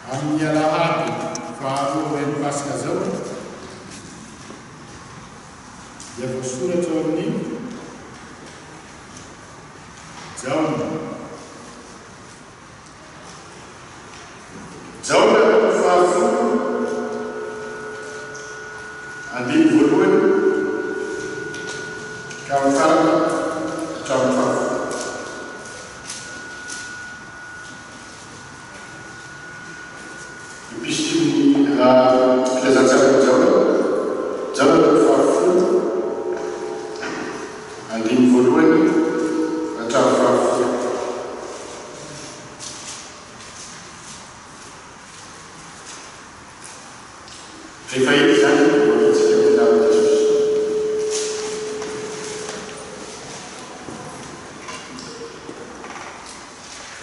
Amin'ny alahady faharoa aorian'ny Paska izao dia voasoratra ao amin'ny Jaona. Jaona toko fahafolo, andininy voalohany ka mifarana hatramin'ny fahafolo. Epistilin'ny Filazantsaran'i Jaona, Jaona toko fahafolo, andininy voalohany hatramin'ny fahafolo. Rehefa ela izany no voakintsika amin'ny anaran'i Jesosy.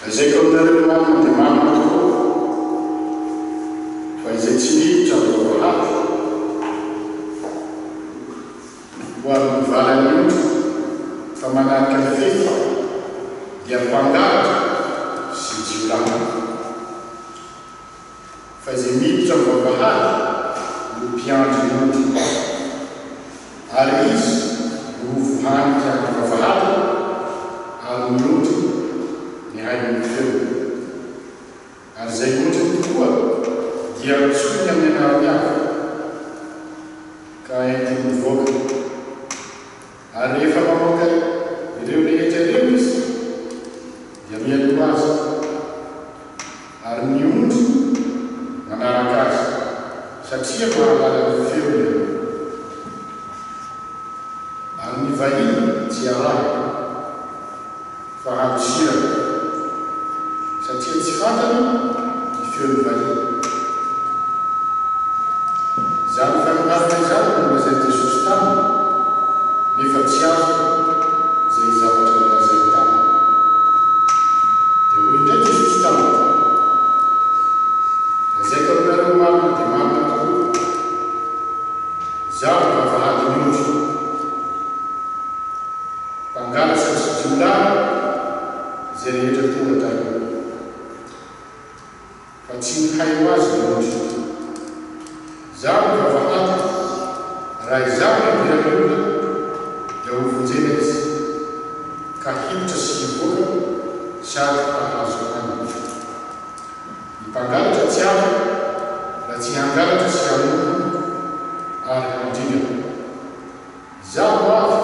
Lazaiko aminareo marina dia marina tokoa fa izay tsy miditra amin'ny vavahady ho amin'ny valan'ny ondry fa manaraka ny fefy dia mpangalatra sy jiolahy. Fa izay miditra amin'ny vavahady no mpiandry ny ondry, ary izy no ho vohan'ny mpiandry vavahady, ary ny ondry mihaino ny feony. Ary izay ondriny tokoa dia antsoiny amin'ny anarany avy, ka entiny mivoaka. Ary rehefa mamoaka ireo rehetra ireo izy, dia mialoha azy, ary ny ondry manaraka azy, satria mahalala ny feony ireo. Ary ny vahiny tsy arahiny, fa handosirany, satria tsy fantany ny feon'ny vahiny. Izany fanoharana izany no nolazain'i Jesosy taminy, nefa tsy azony izay zavatra nolazainy taminy. Dia hoy indray Jesosy taminy, Lazaiko aminareo marina dia marina tokoa, Izaho no vavahadin'ny ondry. Mpangalatra sy jiolahy izay rehetra tonga taloha. Fa tsy nihaino azy ny ondry. Izaho no vavahady, raha izaho no idiran'ny olona, dia hovonjena izy, ka hiditra sy hivoaka sady hahazo hanina. Ny mpangalatra tsy avy raha tsy hangalatra sy hamono ary handringana. Izaho avy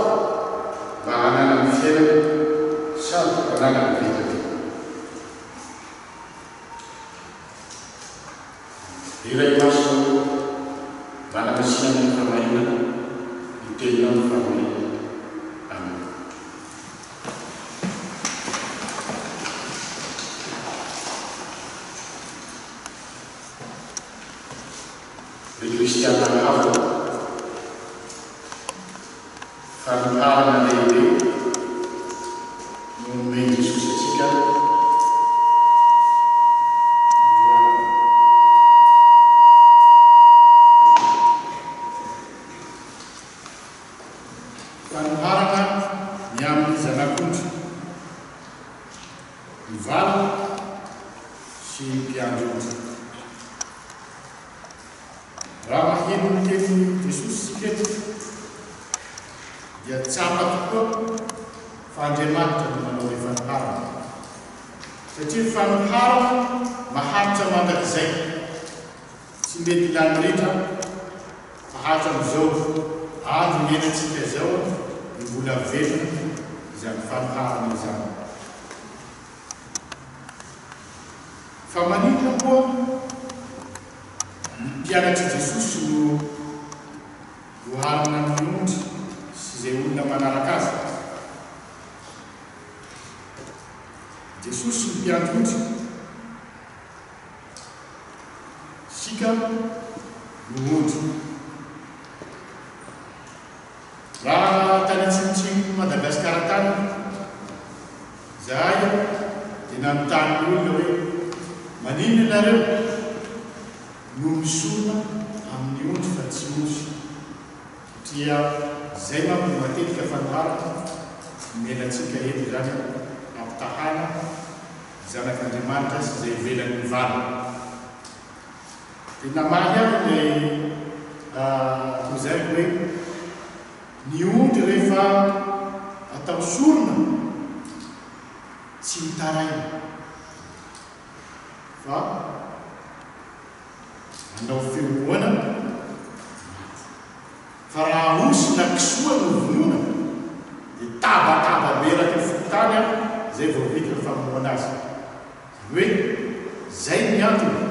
mba hananany fiainana sady hananany be dia be. Ry Ray Masina ô, mba hanamasinana ny fahamarinana, ny Teninao no fahamarinana. Amena. Ry Kristiana havana, fanoharana lehibe no nomen'i Jesosy antsika androany. Fanoharana ny amin'ny Zanak'ondry, ny vala sy ny mpiandry ondry. Raha maheno ny tenin'i Jesosy isika eto, dia tsapa tokoa fa Andriamanitra no manao ilay fanoharana. Satria ny fanoharana maharitra mandrakizay, tsy mety lany ritra fa hatramin'izao andro iainantsika izao no mbola velona izany fanoharana izany. Fa maninona moa ny mpianatr'i Jesosy no oharina amin'ny ondry sy izay olona manaraka azy? Jesosy no mpiandry ondry, isika no ondry. Raha tany atsimotsimon'i Madagasikara tany izahay dia nanontany ny olona hoe maninona ianareo no misorona amin'ny ondry fa tsy osy? Satria izay manko no matetika fanoharana omena antsika eto izany ampitahana ny zanak'Andriamanitra sy izay ivelan'ny vala. Dia namaly ahy ilay cousin-ko hoe, Ny ondry rehefa atao sorona tsy mitaraina fa manao feo moana maty. Fa raha osy na kisoa no vonoina dia tabataba be eraky ny fokontany izay vao vita ny famonoana azy. Izany hoe izay ny antony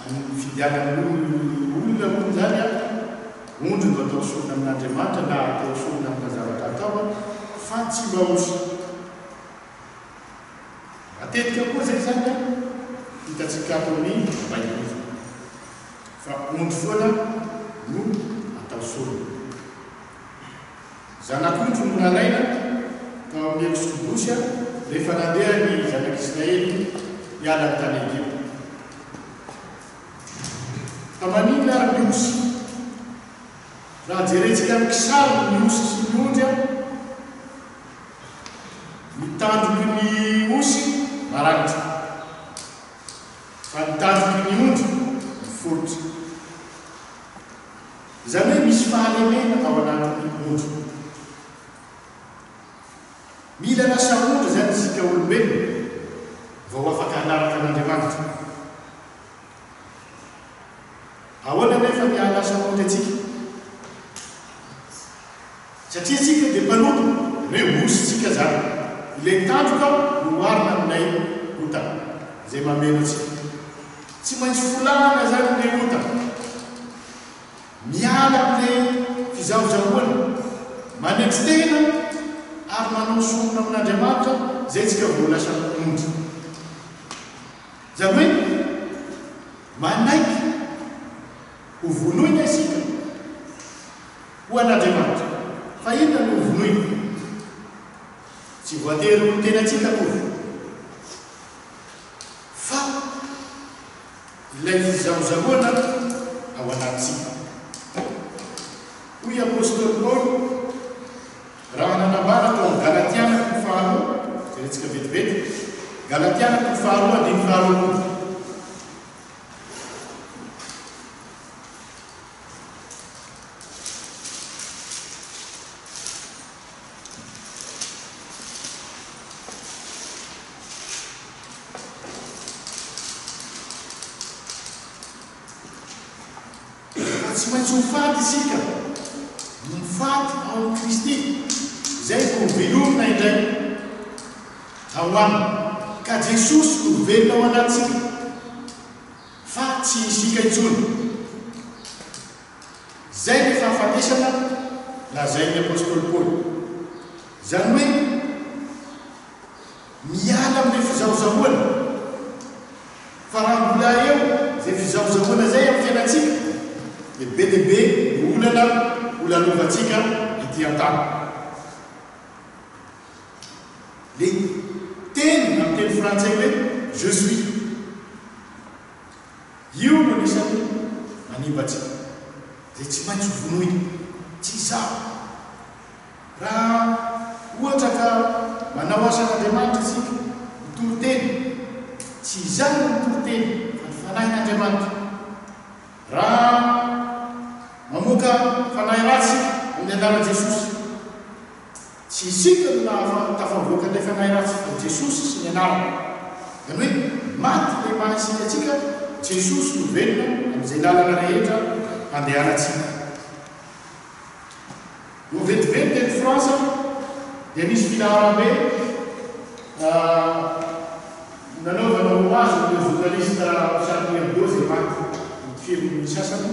amin'ny fidianan'ny olona hono izany an, ondry no atao sorona amin'Andriamanitra na atao sorona amina zavatra atao an, fa tsy mba osy. Matetika koa izay izany an, hitantsika ato amin'ny Baiboly fa ondry foana no atao sorona. Zanak'ondry no nalaina tao amin'ny Eksodosy rehefa nandeha ny zanak'Israely hiala ny tany Egypta. Fa maninona ary ny osy? Raha jerentsika amin'ny kisary ny osy sy ny ondry, ny tandroky ny osy maranitra, fa ny tandroky ny ondry miforitra. Izany hoe misy fahalemena ao anatin'ny ondry. Mila lasa ondry izany isika olombelona vao afaka hanaraka an'Andriamanitra. Ahoana anefa ny hahalasa ondry antsika? Satria isika dia mpanota, izany hoe osy isika izany. Ilay tandroka no oharina amin'ilay ota izay mameno antsika. Tsy maintsy folahana izany ilay ota. Miala amin'ilay fizahozahoana, manetry tena ary manao sorona amin'Andriamanitra izay isika vao lasa ondry. Izany hoe manaiky ho vonoina isika ho an'Andriamanitra. Fa inona no ho vonoina? Tsy voatery ho ny tenantsika akory. Fa ilay fizahozahoana ao anatintsika. Hoy i apostoly Paoly raha nanambara tao amin'ny Galatiana toko faharoa, jerentsika vetivety, Galatiana toko faharoa andininy faharoapolo. Fa tsy maintsy ho faty isika, ho faty ao amin'i Kristy, izay vao ho velomina indray ao Aminy. Ka Jesosy no velona ao anatintsika, fa tsy isika intsony. Izay ny fahafatesana lazain'ny apostoly Paoly. Izany hoe miala amin'ilay fizahozahoana. Fa raha mbola eo izay fizahozahoana izay amin'ny fiainantsika dia be dia be ny olana ho lalovantsika ety an-tany. Ilay teny amin'ny teny frantsay hoe je suis. Io no anisan'ny manimba antsika, izay tsy maintsy ho vonoina. Tsy izaho. Raha ohatra ka manao asan'Andriamanitra isika, mitory teny, tsy izaho no mitory teny fa ny Fanahin'Andriamanitra. Raha mamoaka fanahy ratsy isika amin'ny anaran'i Jesosy, Tsy isika no nahafa tafavoaka ilay fanahy ratsy fa Jesosy sy ny anarany. Izany hoe maty ilay maha isika antsika, Jesosy no velona amin'izay lalana rehetra andehanantsika. Vao vetivety teto Frantsa dia nisy filaharambe nanaovana hommage an'ireo journaliste Charlie Hebdo izay maty notifirin'ny sasany.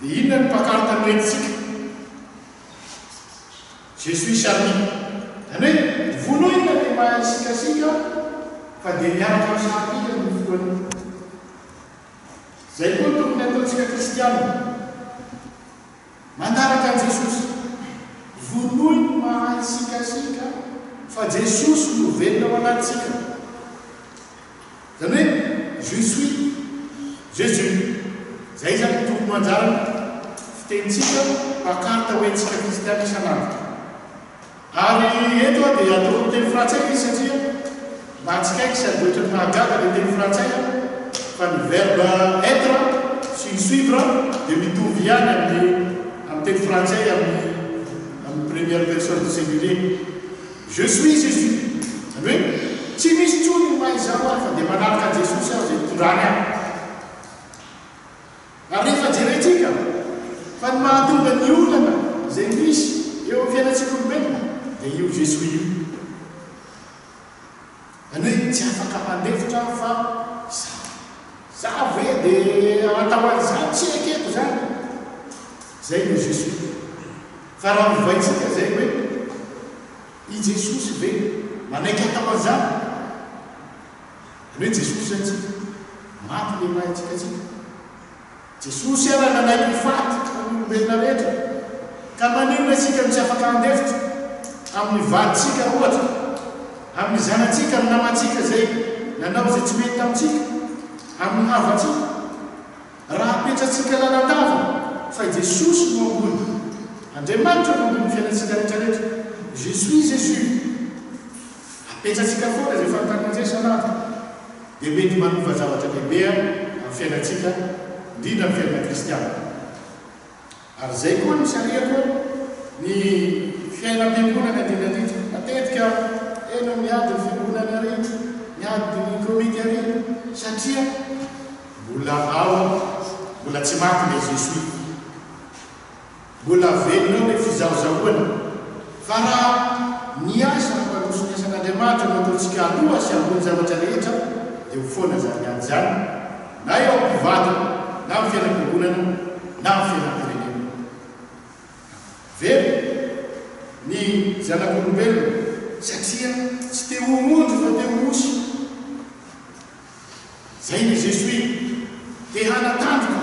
Dia inona ny pancarte noentintsika? Je suis Charlie. Izany hoe vonoina ilay maha isika antsika fa dia miaraka amin'i Charlie amin'io fotoana io. Izay koa no tokony hataontsika kristiana. Manaraka an'i Jesosy. Vonoy ny maha isika antsika fa Jesosy no velona ao anatintsika. Izany hoe je suis Jésus. Izay izany no tokony ho anjaran'ny fitenintsika, pancarte ho entintsika kristiana isan'andro. Ary eto aho dia ataoko amin'ny teny frantsay ilay izy satria mahatsikaiky sady ohatran'ny mahagaga ilay teny frantsay an. Fa ny verbe être sy ny suivre dia mitovy ihany amin'ny amin'ny teny frantsay amin'ny amin'ny première personne du singulier. Je suis Jésus. Izany hoe tsy misy intsony ny maha izaho ahy fa dia manaraka an'i Jesosy aho izay nitondrany ahy. Ary rehefa jerentsika fa ny mahatonga ny olana izay misy eo amin'ny fiainantsika olombelona dia io Je suis io. Izany hoe tsy afaka mandefitra aho fa izaho. Izaho ve dia atao an'izany? Tsy ekeko izany. Izay no je suis. Fa raha ovaintsika izay hoe i Jesosy ve manaiky atao an'izany? Izany hoe Jesosy izany tsika. Maty ilay maha antsika antsika. Jesosy ara nanaiky ho faty ho an'ny olombelona rehetra, ka maninona isika no tsy afaka handefitra amin'ny vadintsika ohatra, amin'ny zanatsika, amin'ny namantsika izay nanao izay tsy mety tamintsika, amin'ny havantsika? Raha apetratsika lalandava fa i Jesosy no ambony, Andriamanitra no ambonin'ny fiainantsika rehetra rehetra, Je suis Jésus, apetratsika foana izay fanontaniana izay isan'andro. dia mety manova zavatra lehibe amin'ny fiainantsika, indrindra amin'ny fiainana kristiana. Ary izay koa no isarihako ny fiainam-piangonana indrindra indrindra. Matetika heno miady ny fiangonana ary, miady ny komity ary, satria mbola ao, mbola tsy maty ilay je suis. Mbola velona ao ilay fizahozahoana. Fa raha ny asa hampandroso ny asan'Andriamanitra no ataontsika aloha sy ambony zavatra rehetra dia ho foana izany ady izany na eo amin'ny mpivady na amin'ny fiainam-piangonana na amin'ny fiainam-pirenena. Velona ny zanak'olombelona satria tsy te ho ondry fa te ho osy. Zay ny je suis te hanatandroka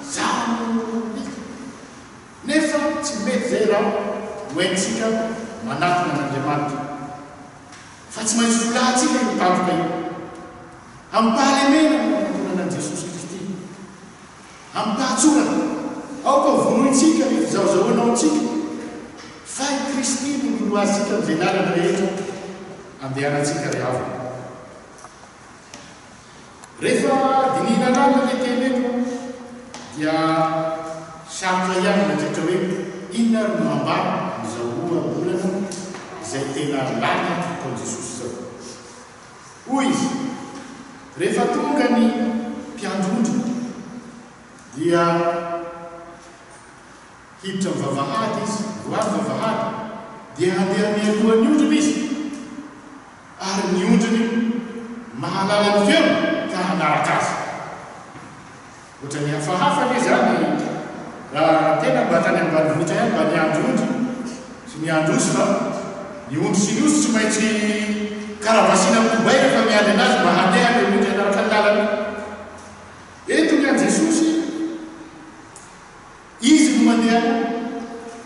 zaho no hita nefa tsy mety zay raha hoentsika manatona an'Andriamanitra fa tsy maintsy folahantsika io tandroka io amim-pahalemena no anatonana an'i Jesosy Kristy amim-pahatsorana aoka ho vonointsika ny fizahozahoana ao amintsika fa i Kristy no lolohazintsika amin'izay lalana rehetra andehanantsika ry havana. Rehefa dinihina lalina ilay teny eto dia sarotra ihany mieritreritra hoe inona ary no ambara amin'izao ohabolana izay tena lalina ataon'i Jesosy izao. Hoy izy, Rehefa tonga ny mpiandry ondry dia hiditra amin'ny vavahady izy, vohary vavahady, dia handeha mialoha ny ondriny izy. Ary ny ondriny mahalala ny feony ka hanaraka azy. Ohatran'ny hafahafa anie izany raha tena mba tany ambanivohitra ihany mba niandry ondry sy niandry osy fa ny ondry sy ny osy tsy maintsy karavasiana amin'ny kobay rehefa miandry anazy mba handeha ilay ondry hanaraka ny lalana. Eto ny an'i Jesosy, Izy no mandeha aloha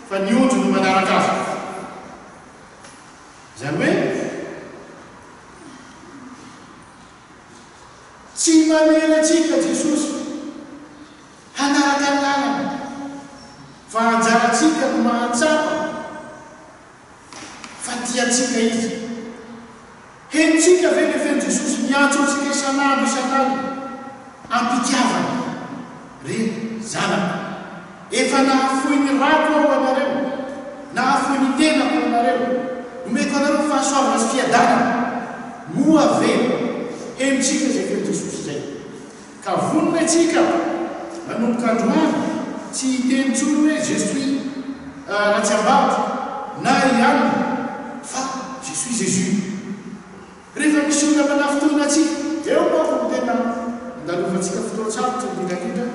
fa ny ondry no manaraka azy. Izany hoe, tsy manery antsika Jesosy hanaraka ny lalany, fa anjarantsika no mahatsapa fa tia antsika Izy. Henontsika ve ilay feon'i Jesosy miantso antsika isan'andro isan'alina am-pitiavana, Ry zanako, efa nahafoy ny rako aho ho anareo, nahafoy ny tenako ho anareo, nomeko anareo ny fahasoavana sy fiadanana. Moa ve henontsika izay feon'i Jesosy izay? Ka vonona isika manomboka androany tsy hiteny intsony hoe je suis Ratsiambavy na i Anna fa je suis Jésus. Rehefa misy olona manafintohina antsika, eo manko no tena andalovantsika fotoan-tsarotra indrindra indrindra,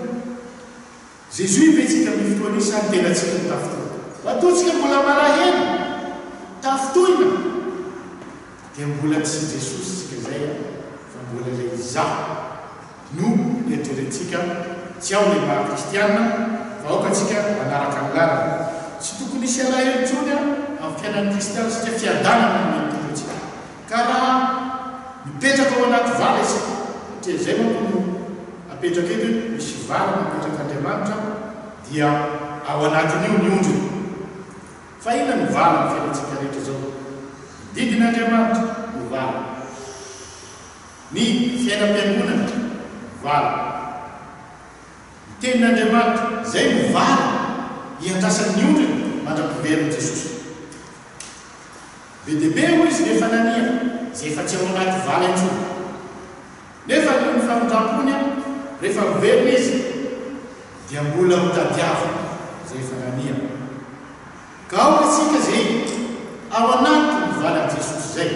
Jésus ve tsika amin'io fotoana io sa ny tenantsika no tafintohina? Matoa tsika mbola malahelo, tafintohina, dia mbola tsy Jesosy tsika izay an, fa mbola ilay izaho no eritreretintsika, tsy ao ilay maha kristiana, fa aoka tsika hanaraka ny lalana. Tsy tokony hisy alahelo intsony an amin'ny fiainan'ny kristiana satria fiadanana no omen'ny Tompo antsika. Ka raha mipetraka ao anaty vala isika, satria izay manko no apetraka eto hoe misy vala napetrak'Andriamanitra dia ao anatin'io ny ondriny. Fa inona no vala amin'ny fiainantsika rehetra izao? Ny didin'Andriamanitra no vala. Ny fiainam-piangonana Vala. Ny Tenin'Andriamanitra, izay no vala iandrasan'ny ondriny mandra-piverin'i Jesosy. Be dia be hoy izy ny efa nania, izay efa tsy ao anaty vala intsony. Nefa noho ny famindram-pony, rehefa miverina izy, dia mbola ho tadiaviny izay efa nania. Ka aoka isika izay ao anatin'ny valan'i Jesosy izay,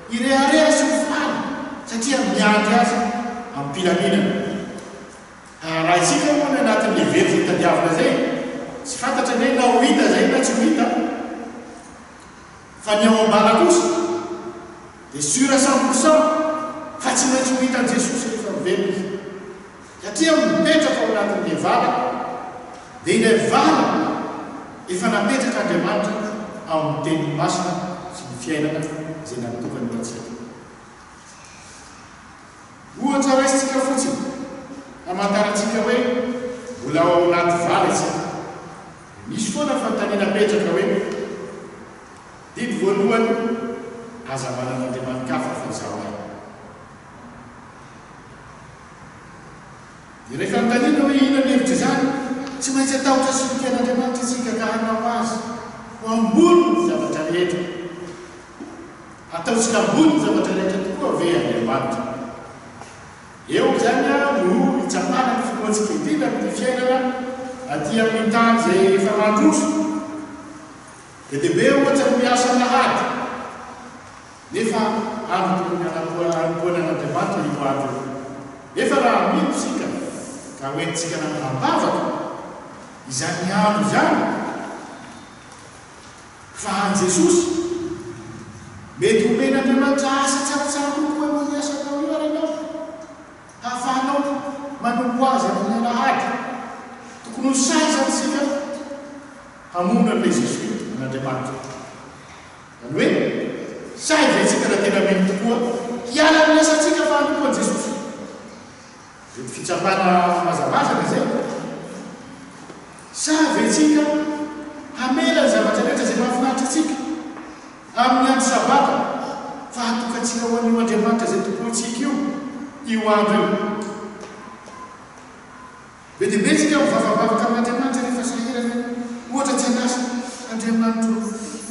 hirehareha sy ho faly satria miandry Azy amim-pilaminana. Raha isika moa ny anatin'ny very izay tadiavina izay, tsy fantatra anie na ho hita izay na tsy ho hita, fa ny ao am-bala kosa dia sûr à 100% fa tsy maintsy ho hitan'i Jesosy rehefa miverina izy. Satria mipetraka ao anatin'ilay vala dia ilay vala efa napetrak'Andriamanitra ao amin'ny Teniny Masina sy ny fiainana izay natokany ho antsika. Ohatra raisintsika fotsiny hamantarantsika hoe mbola ao anaty vala isika. Misy foana fanontaniana apetraka hoe, Didy voalohany, Aza manana andriamani-kafa fa Izaho ihany. Ilay fanontaniana hoe inona ny hevitr'izany? Tsy maintsy hatahotra sy ho tia an'Andriamanitra isika ka hanao Azy ho ambonin'ny zavatra rehetra. Hataontsika ambonin'ny zavatra rehetra tokoa ve Andriamanitra? Eo izany no hitsapana ny finoantsika indrindra amin'ity fiainana aty amin'ny tany izay efa mandroso. Be dia be ohatra ny miasa alahady. Nefa andro tokony hanompoana an'Andriamanitra io andro io. Nefa raha mino isika ka hoentintsika am-bavaka izany andro izany fa an'i Jesosy, mety homen'Andriamanitra asa tsaratsara kokoa noho ny asa atao io ary ianao, hahafahanao manompo Azy amin'ny alahady. Tokony ho sahy izany isika hamono an'ilay Jesosy an'Andriamanitra. Izany hoe, sahy ve isika raha tena mino tokoa hiala amin'ny asantsika fa hanompo an'i Jesosy? Mety fitsapana mazamazana izay. Sahy ve isika hamela ny zavatra rehetra izay mahafinaritra antsika amin'ny andro Sabata fa hatokantsika ho an'io Andriamanitra izay tompointsika io io andro io? Be dia be tsika mivavabavaka amin'Andriamanitra rehefa sahirana, ohatra tsy an'asa, Andriamanitra ô,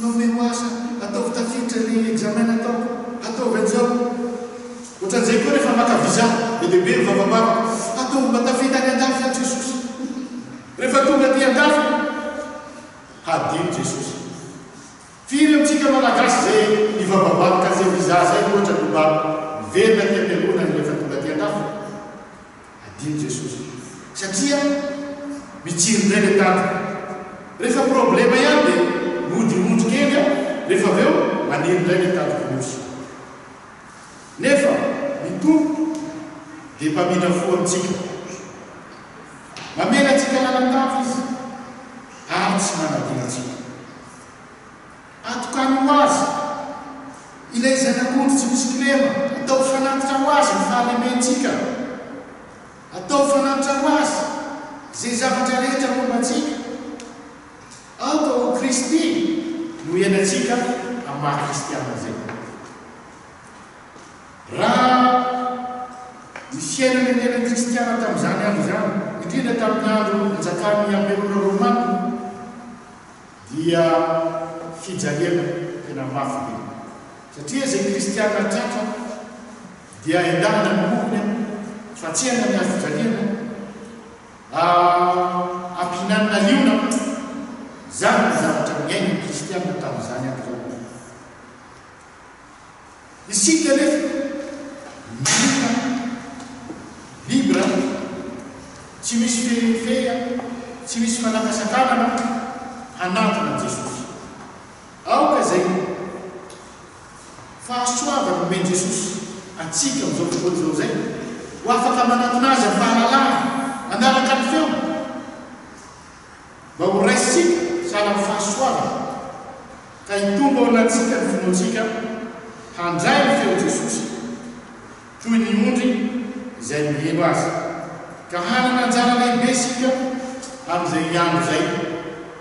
nomeo asa, ataovy tafiditra ilay examen nataoko, ataovy an'izao. Ohatran'izay koa rehefa maka visa, be dia be mivavabavaka, ataovy mba tafita any an-dafy aho Jesosy. Rehefa tonga aty an-dafy, hadino Jesosy. Firy amintsika Malagasy izay nivavabavaka an'izay visa izay ohatra no mba miverina aty am-piangonana rehefa tonga aty an-dafy? Adino Jesosy satria mitsiry indray le tandroka. Rehefa problema ihany dia mody ondry kely a, rehefa avy eo maniry indray le tandroky ny osy. Nefa ny Tompo dia mpamindra fo amintsika. Mamela antsika lalandava Izy ary tsy manadino antsika. Atokano ho Azy ilay Zanak'ondry tsy misy kilema, ataovy fanatitra ho Azy ny fahalementsika, ataovy fanatitra ho Azy izay zavatra rehetra momba antsika. Aoka ho Kristy no iainantsika amin'ny maha-kristiana izay. Raha ny fiainana niainan'ny kristiana tamin'izany andro izany, indrindra tamin'ny andro nanjakan'ny amperora romana, dia fijaliana tena mafy be. Satria izay kristiana tratra dia endahana ny morony fatsehana ny hazo fijaliana, ampihinanina liona, izany no zavatra niainan'ny kristiana tamin'izany andro izany. Isika anefa mila libre, tsy misy fehifehy, tsy misy fanakasakanana hanantona an'i Jesosy. Aoka izay fahasoavana omen'i Jesosy antsika amin'izao fotoana izao izay ho afaka manantona Azy amin'ny fahalalahana, manaraka ny feony. Mba ho raisintsika sahala amin'ny fahasoavana, ka hitombo ao anatintsika ny finoantsika handray ny feon'i Jesosy toy ny ondry izay miheno Azy, ka hanana anjara lehibe isika amin'izay andro izay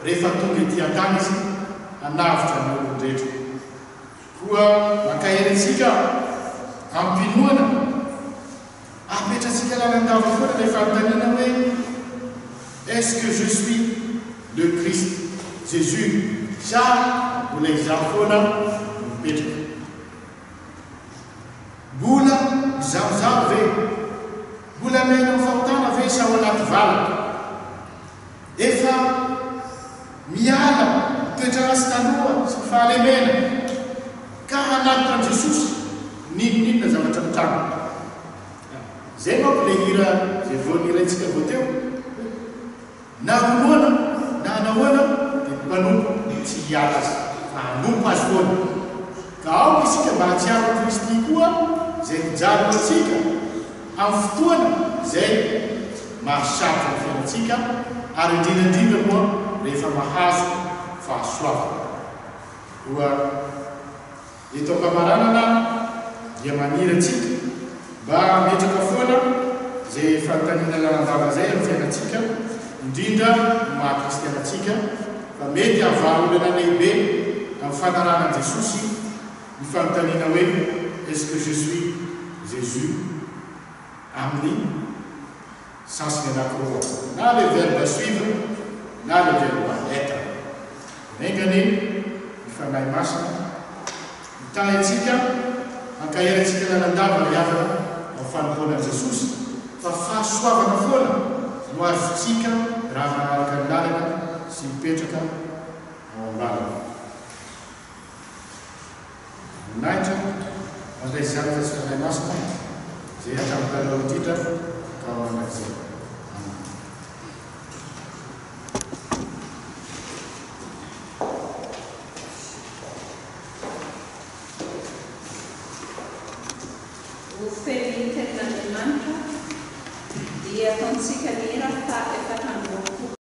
rehefa tonga ety an-tany Izy hanavotra ny olon-drehetra. Koa mankahery antsika aho amim-pinoana, apetratsika. lalandava foana ilay fanontaniana hoe, Est-ce que je suis le Christ Jésus sa mbola izaho foana no mipetraka? Mbola mizahozaho ve? Mbola miaina amin'ny fahotana ve sa ao anaty vala? Efa miala ny toetra ratsy taloha sy ny fahalemena ka hanatona an'i Jesosy n'inon'inona zavatra mitranga. Izay manko ilay hira izay vao nihiraintsika vao teo hoe na honoana na nahoana dia ny mpanompo tsy hiala azy fa hanompo azy foana. Ka aoka isika mba hahatsiaro an'i Kristy koa izay nijaly ho antsika amin'ny fotoana izay mahasarotra ny fiainantsika ary indrindra indrindra moa rehefa mahazo fahasoavana. Koa eto am-pamaranana dia maniry antsika mba hametraka foana izay fanontaniana lalandava izay amin'ny fiainantsika, indrindra ny maha-kristiana antsika, fa mety hahavaha olana lehibe amin'ny fanarahana an'i Jesosy ny fanontaniana hoe Est-ce que je suis Jésus? amin'ny sens-ny anankiroa, na le verbe suivre na le verbe être. Enga anie ny Fanahy Masina hitahy antsika, hankahery antsika lalandava ry havana ao fanompoana an'i Jesosy fa fahasoavana foana no azontsika raha manaraka ny lalana sy mipetraka ao am-balany. Voninahitra mandray Zanaka sy Fanahy Masina izay hatramin'ny taloha indrindra ka ho mandrakizay. Amen. Ho feno ny Tenin'Andriamanitra dia ataontsika ny hira faha.